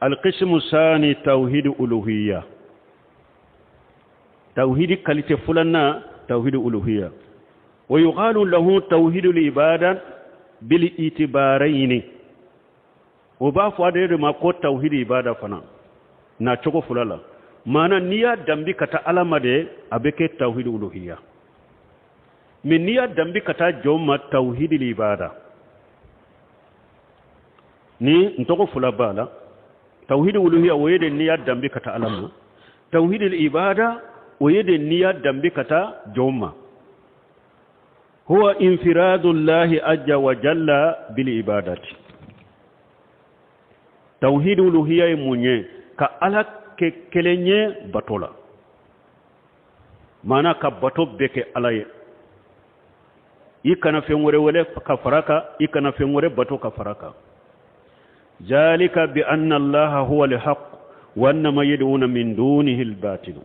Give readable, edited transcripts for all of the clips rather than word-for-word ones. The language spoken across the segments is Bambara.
Alqismu sani tawhid uluhiyya, tawhid qualité fulanna, tawhid uluhiyya, wa yuqalu lahu tawhid al-ibada bil itibarayni. O b'a fɔ a de ma ko tawhid ibada fana na cogo fula la. Maana n'i y'a danbi ka taa Ala ma de, a bɛ kɛ tawhid uluhiyya, mais n'i y'a danbi ka taa jɔn ma, tawhid ibada. Ni n tɔgɔ fula b'a la. Tawhid uluhiyya, o ye de n'i y'a danbi ka taa Ala ma. Tawhid ibada, o ye de n'i y'a danbi ka taa jɔn ma. Huwa infiradullahi azza wa jalla bil ibadati. Tawhid uluhiyya ye mun ye? Ka Ala kɛ kelen ye bato la, maana ka bato bɛɛ kɛ Ala ye, i kana fɛn wɛrɛ wele ka fara kan, i kana fɛn wɛrɛ bato ka fara kan. Zalika bi anna Allaha huwa al-haq wa anna ma yad'una min dunihi al-batil.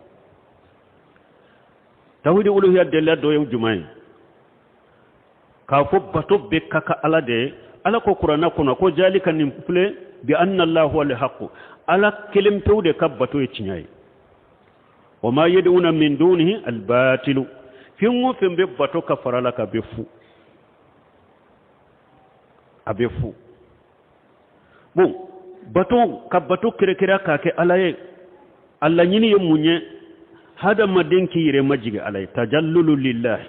Tawhid uluhiyya delila dɔ ye jumɛn ye? K'a fɔ bato bɛɛ ka kan Ala de ye. Ala ko Kuranna kɔnɔ ko zalika, nin filɛ, bi anna Allaha huwa al-haq, Ala kelen pewu de ka bato ye tiɲɛ ye, wa ma yad'una min dunihi al-batilu, fɛn o fɛn bɛ bato ka fara la ka bɛ fu, a bɛ fu. Bon, bato, ka bato kɛrɛkɛrɛ k'a kɛ Ala ye, a laɲini ye mun ye? Hadamaden k'i yɛrɛ majigi Ala ye, tajallulu lillahi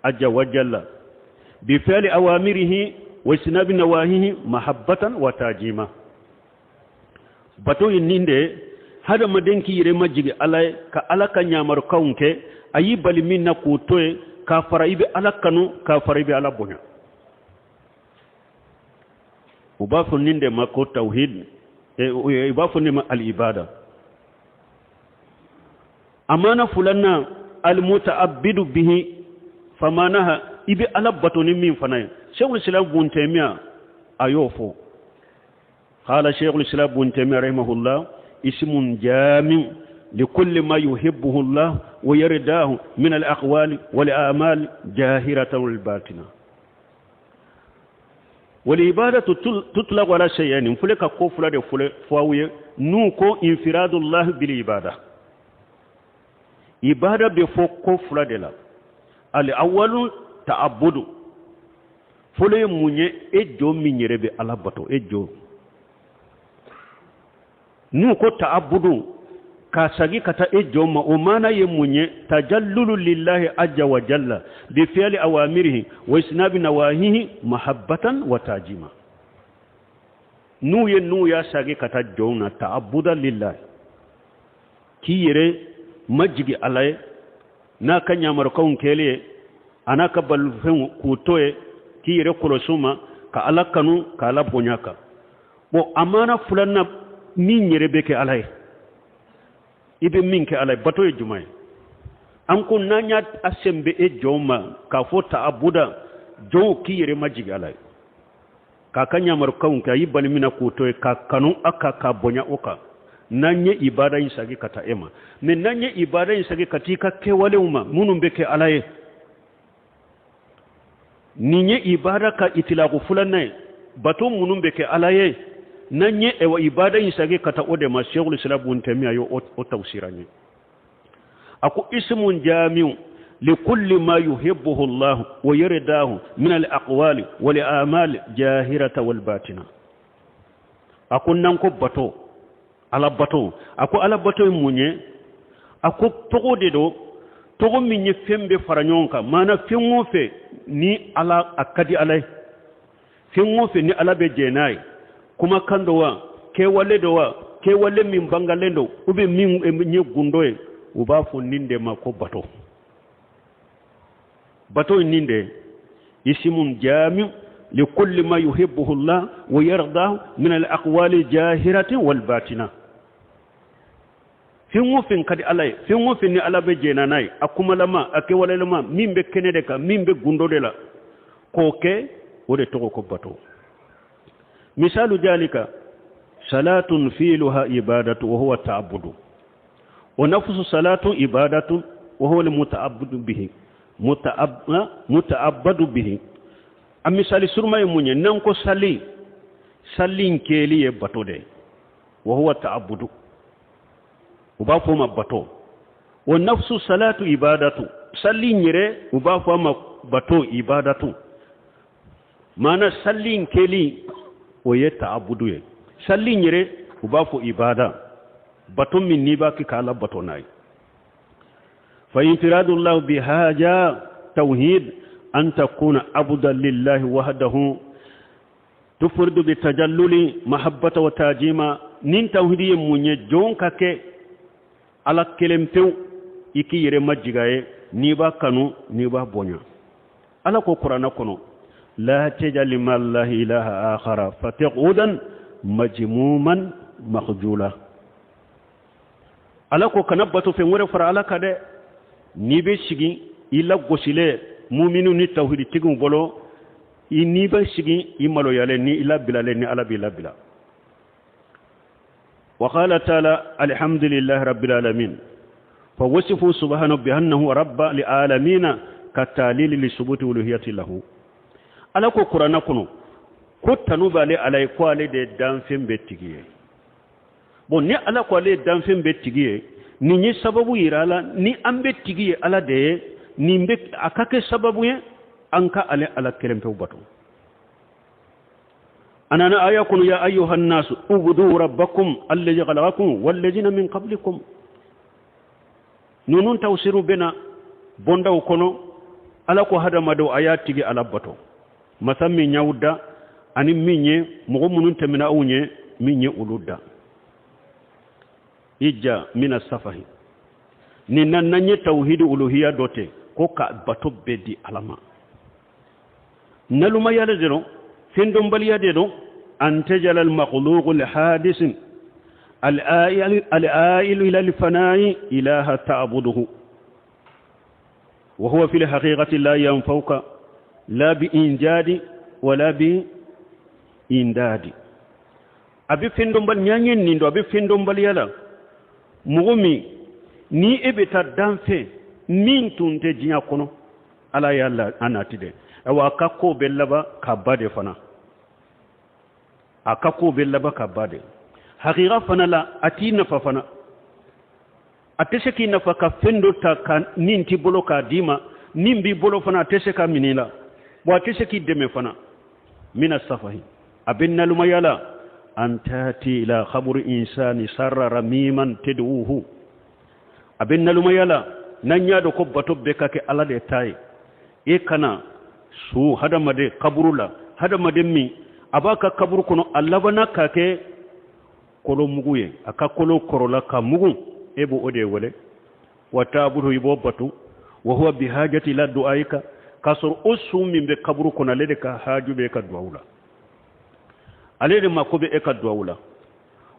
azza wa jalla bi fi'li awamirihi wa ijtinabi nawahihi mahabbatan wa tajima. Bato ye nin de ye: hadamaden k'i yɛrɛ majigi Ala ye, ka Ala ka ɲamarukanw kɛ, a y'i bali min na k'o to yen, k'a fara i bɛ Ala kanu, k'a fara i bɛ Ala bonya. U b'a fɔ nin de ma ko tawhid, u b'a fɔ nin ma al-ibada. A maana fulanna, almuta'abbidu bihi famanaha, i bɛ Ala bato ni min fana ye. Sheikhul Islam Bun Taymiya a y'o fɔ. قال شيخ الإسلام بن تيمية رحمه الله: اسم جامع لكل ما يحبه الله ويرضاه من الأقوال والأعمال جاهرة والباطنة. والعبادة تطلق على شيئين. فلك كفر فاوية نوكو انفراد الله بالعبادة. ibada bɛ fɔ ko fila de la. Al-awwalu ta'abbudu, fɔlɔ ye mun ye? E jɔn min yɛrɛ bɛ Ala bato, e jɔn n'u ko ta'abbudu, k'a sagi ka taa e jɔn ma, o maana ye mun ye? Tajallulu lillahi azza wa jalla bi fi'li awamirihi wa ijtinabi nawahihi mahabbatan wa tajima. N'u ye n'u y'a sagi ka taa jɔnw na, ta'abbuda lillahi, k'i yɛrɛ majigi Ala ye n'a ka ɲamarukanw kɛli ye, a n'a ka balifɛnw k'u to ye, k'i yɛrɛ kɔlɔsi u ma, ka Ala kanu, ka Ala bonya kan. Bon, a maana filanan, min yɛrɛ bɛ kɛ Ala ye, i bɛ min kɛ Ala ye, bato ye jumɛn ye? An ko n'an y'a sɛnbɛ e jɔn ma k'a fɔ ta'abuda, jɔnw k'i yɛrɛ majigi Ala ye, k'a ka ɲamarukanw kɛ, a y'i bali min na k'o to ye, k'a kanu a kan, k'a bonya o kan, n'an ye ibada in sagi ka taa e ma. Mais n'an ye ibada in sagi ka t'i ka kɛwalew ma minnu bɛ kɛ Ala ye, nin ye ibada ka itilaku filanan ye, bato minnu bɛ kɛ Ala ye. N'an ye ɛwa ibada in sagi ka taa o de ma, Sheikhul Islam Bun Taymiya ye o tawsira ye. A ko ismun jami'u likulli ma yuhibbuhu Allah wa yardahu min al-aqwali wal a'mal jahirata wal batina. A ko n'an ko bato, Ala bato, a ko Ala bato ye mun ye? A ko tɔgɔ de don, tɔgɔ min ye fɛn bɛɛ fara ɲɔgɔn kan. Maana fɛn o fɛn ni Ala a ka di Ala ye, fɛn o fɛn ni Ala bɛ jɛn n'a ye, kumakan don wa, kɛwale don wa, kɛwale min bangalen don ou bien min ye gundo ye, u b'a fɔ nin de ma ko bato. Bato ye nin de: ismun jami likulli ma yuhibbuhu Allah wa yardahu min al-aqwali jahirati wal batina. Fɛn o fɛn ka di Ala ye, fɛn o fɛn ni Ala bɛ jɛnna n'a ye, a kumalama, a kɛwalelama, min bɛ kɛnɛ de kan, min bɛ gundo de la, k'o kɛ, o de tɔgɔ ko bato. Misalu jalika salatun fi'luha ibadatu wa huwa ta'abbudu, wa nafsu salatu ibadatu wa huwa al-muta'abbidu bihi, muta'abbadu bihi. A misali suruma ye mun ye? N'an ko sali, sali in kɛli ye bato de ye. Wa huwa ta'abudu, u b'a fɔ o ma bato. Wa nafsu salatu ibadatu, salli in yɛrɛ u b'a fɔ a ma bato, ibadatu. Maana salli in kɛli o ye ta'abudu ye. Salli in yɛrɛ u b'a fɔ ibada, bato min n'i b'a kɛ k'Ala bato n'a ye. Fa infiradullahu bihaja tawhid an takuna abudan lillahi wahdahu tufridu bi tajalluli mahabbata wa tajima. Nin tawhidi ye mun ye? Jɔn ka kɛ Ala kelen pewu, i k'i yɛrɛ majigin a ye, n'i b'a kanu, n'i b'a bonya. Ala ko Kuranɛ kɔnɔ: la tajal ma'allahi ilaha akhara fataqudan majmuman makhjula. Ala ko kana bato fɛn wɛrɛ fara Ala kan dɛ, n'i bɛ sigi i lagosilen muminu ni tawhiditigiw bolo, i n'i bɛ sigi i maloyalen ni i labilalen, ni Ala b'i labila. Wa qala ta'ala: alhamdulillahi rabbil alamin. Fa wasifu subhanahu bi annahu rabba li alamina ka talili li subuti uluhiyati lahu. Ala ko Kuranɛ kɔnɔ ko tanu b'ale Ala ye, ko ale de ye danfɛn bɛɛ tigi ye. Bon, ni Ala ko ale ye danfɛn bɛɛ tigi ye, nin ye sababu yira a la ni an bɛɛ tigi ye Ala de ye. Nin bɛ a ka kɛ sababu ye an ka ale Ala kelen pewu bato. A nana aya kɔnɔ: ya ayyuhan nasu ubudu rabbakum allazi khalaqakum wallazina min qablikum. Ninnu tawsiru bɛna bondaw kɔnɔ. Ala ko hadamadenw, a y'a tigi Ala bato, masa min y'aw da ani min ye mɔgɔ minnu tɛmɛna aw ɲɛ, min ye olu da. Ija mina safahi nin na, n'an ye tawhidi uluhiya dɔ tɛ ko ka bato bɛɛ di Ala ma, nalumaya de don, fɛn dɔnbaliya de don. An tajala al-makhluq al-hadis al-ail ila al-fana'i ilaha ta'buduhu wa huwa fi al-haqiqati la yanfauka la bi injadi wala bi indadi. A bɛ fɛn dɔnbali ɲaɲɛ nin don, a bɛ fɛn dɔnbaliya la. Mɔgɔ min ni e bɛ taa danfɛn min tun tɛ diɲɛ kɔnɔ, Ala y'a la a nati dɛ. Ayiwa, a ka ko bɛ laban ka ba de fana, a ka ko bɛ laban ka ba de. Hakika fana la, a t'i nafa fana, a tɛ se k'i nafa ka fɛn dɔ ta ka nin t'i bolo k'a d'i ma. Nin b'i bolo fana, a tɛ se ka minɛ i la. Wa a tɛ se k'i dɛmɛ fana. Mina safahi, a bɛ nalumaya la, an tati ila khaburi insani sarra ramiman tad'uhu. A bɛ nalumaya la, n'an y'a dɔn ko bato bɛɛ ka kɛ Ala de ta ye, e kana su hadamaden kaburu la, hadamaden min a b'a ka kaburu kɔnɔ, a labanna ka kɛ kolo mugu ye, a ka kolo kɔrɔla ka mugu, e b'o de wele wa taabudu, i b'o bato. Wa huwa bihajati ila du'aika, k'a sɔrɔ o su min bɛ kaburu kɔnɔ, ale de ka haju bɛ e ka duwawu la, ale de mako bɛ e ka duwawu la.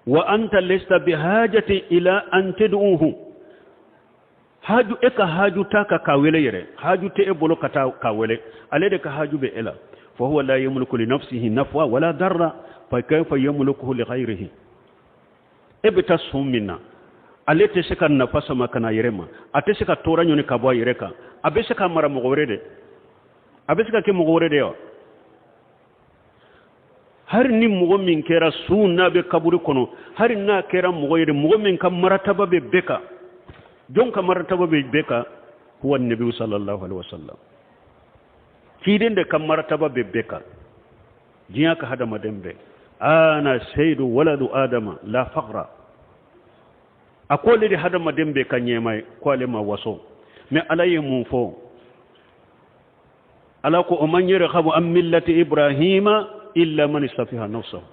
Wa anta lesta bihajati ila an tad'uhu. Haju, e ka haju ta ka k'a wele yɛrɛ, haju tɛ e bolo ka taa k'a wele, ale de ka haju bɛ e la. Fa huwa la yamliku li nafsihi naf'a wala darra, fa kayfa yamlikuhu li ghayrihi? E bɛ taa sun min na, ale tɛ se ka nafa sama ka na yɛrɛ ma, a tɛ se ka tɔɔrɔ ɲini ka bɔ a yɛrɛ kan. A bɛ se ka mara mɔgɔ wɛrɛ de? A bɛ se ka kɛ mɔgɔ wɛrɛ de ye wa? Hari ni mɔgɔ min kɛra su n'a bɛ kaburu kɔnɔ, hari n'a kɛra mɔgɔ yɛrɛ, mɔgɔ min ka marataba bɛ bɛɛ kan, jɔn ka marataba bɛ bɛɛ kan? Huwa nabi sallallahu alaihi wasallam. Ciden de ka marataba bɛ bɛɛ kan, diɲɛ ka hadamaden bɛɛ. Ana seyidu waladu adama la fakhra. A ko ale de hadamaden bɛɛ ka ɲɛma ye, ko ale ma waso. Mais Ala ye mun fɔ? Ala ko: o man yarghabu an millati Ibrahima illa man safiha nafsahu.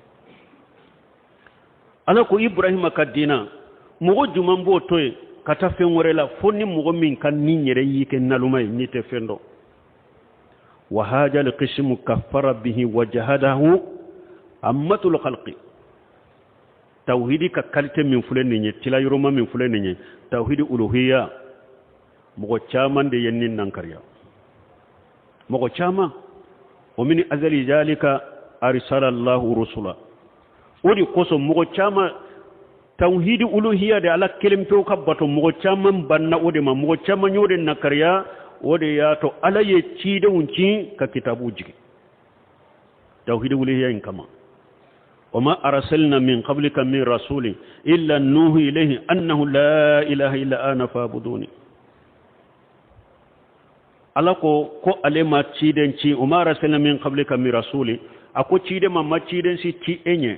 Ala ko Ibrahima ka diina, mɔgɔ juman b'o to yen ka taa fɛn wɛrɛ la, fo ni mɔgɔ min ka ni yɛrɛ y'i kɛ naloma ye, n'i tɛ fɛn dɔn. Wa haja alqismu kaffara bihi wa jahadahu ammatul khalqi. Tawhidi ka qualité min filɛ nin ye, tilayɔrɔma min filɛ nin ye, tawhidi uluhiya, mɔgɔ caman de ye nin nankariya, mɔgɔ caman. O min azali zalika arsala Allahu rusula. O de kosɔn mɔgɔ caman, tawhidi uluhiya de, Ala kelen pewu ka bato, mɔgɔ caman banna o de ma, mɔgɔ caman y'o de nakariya. O de y'a to Ala ye cidenw ci ka kitabu jigin tawhidi uluhiya in kama. Wama arsalna min qablika min rasulin illa nuhi ilayhi annahu la ilaha illa ana fa'buduni. Ala ko ko ale ma ciden ci, wama arsalna min qablika min rasulin, a ko ciden ma ciden si ci e ɲɛ,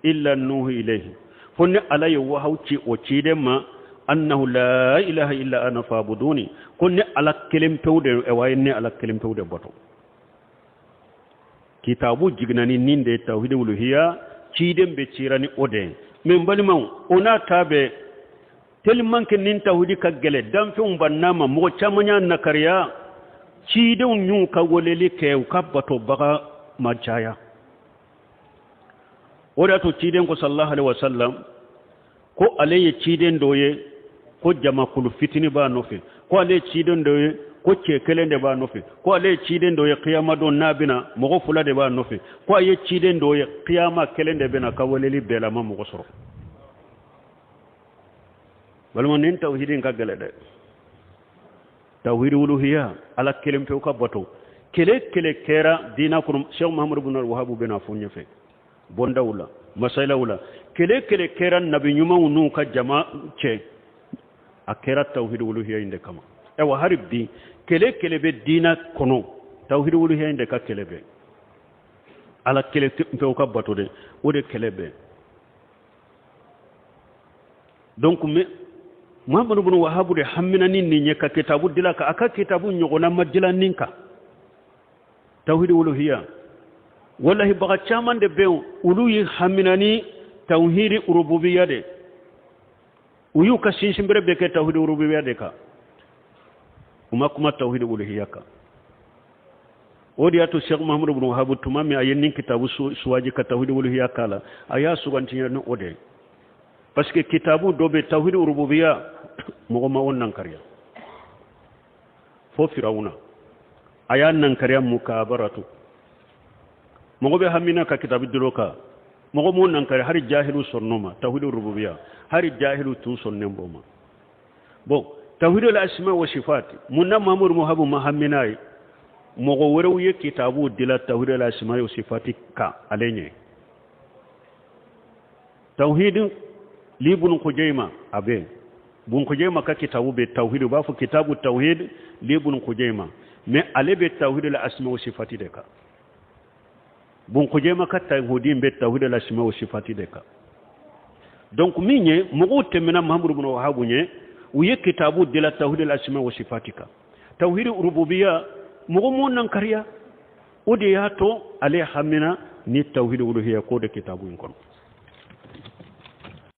illa nuhi ilayhi, fo ni Ala ye wahaw ci o ciden ma, annahu la ilaha illa ana fa'buduni, ko ni Ala kelen pewu de wa ye, ne Ala kelen pewu de bato. Kitabu jiginna ni nin de tawhidi uluhiya, ciden bɛ cira ni o de ye. Mais n balimaw, o n'a ta bɛɛ, tellement que nin tawhidi ka gɛlɛ, danfɛnw bann'a ma, mɔgɔ caman y'a nakariya, cidenw y'u ka weleli kɛ, u ka batobaga ma caya. O de y'a to ciden ko sallallahu alaihi wasallam ko ale ye ciden dɔ ye, ko jamakulu fitini b'a nɔfɛ, ko ale ye ciden dɔ ye, ko cɛ kelen de b'a nɔfɛ, ko ale ye ciden dɔ ye, kiyama don n'a bɛna mɔgɔ fila de b'a nɔfɛ, ko a ye ciden dɔ ye, kiyama kelen de bɛna, ka weleli bɛɛ la ma mɔgɔ sɔrɔ. Balima, nin tawhidi ka gɛlɛ dɛ. Tawhidi uluhiya, Ala kelen pewu ka bato, kele kele kɛra diina kɔnɔ. Cheikh Muhammadu bin Wahabu bɛna fɔ ɲɛfɛ bondaw la, masailaw la, kele kele kɛra nabi ɲumanw n'u ka jama cɛ, a kɛra tawhidi uluhiya in de kama. Ayiwa, hali bi kele kele bɛ diina kɔnɔ, tawhidi uluhiya in de ka kɛlɛ bɛ, Ala kelen pewu ka bato de, o de kɛlɛ bɛ. Donc mais Muhammadu bin Wahabu de hamina ni nin ye ka kitabu dila ka a ka kitabu ɲɔgɔnna ma dila nin kan, tawhidi uluhiya. Wallahi, baga caman de bɛ yen, olu ye hamina ni tawhidi rububiya de, u y'u ka sinsinbere bɛɛ kɛ tawhidi rububiya de kan, u ma kuma tawhidi uluhiya kan. O de y'a to Cheikh Muhammadu bin Wahabu, tuma min a ye nin kitabu suwaji ka tawhidi uluhiya k'a la, a y'a suganti ni o de ye, parce que kitabu dɔ bɛ tawhidi rububiya, mɔgɔ ma o nankariya fo Firawuna a y'a nankariya mukabaratu. Mɔgɔ bɛ hamina ka kitabu dilo kan, mɔgɔ m'o nankariya, hali jahilu sɔnn'o ma. Tawhidi rububiya, hali jahilu tun sɔnnen b'o ma. Bon, tawhidi la asma wa sifat, mun na Muhammadu Muhabu ma hamina ye? Mɔgɔ wɛrɛw ye kitabu dila tawhidi la asma wa sifati kan ale ɲɛ. Tawhidi li Ibn Khujaima, a bɛ Bun Khujaima ka kitabu bɛ tawhid, u b'a fɔ kitabu tawhid li Ibn Khujaima, mais ale bɛ tawhid la asma wa sifati de kan. Bun Khujaima ka tawhidi bɛ tawhid la asma wa sifati de kan. Donc min ye, mɔgɔw tɛmɛna Muhammadu bin Wahab ɲɛ, u ye kitabu dila tawhid la asma wa sifati kan. Tawhid rububiya, mɔgɔ m'o nankariya. O de y'a to ale hamina ni tawhid uluhiya ko de kitabu in kɔnɔ.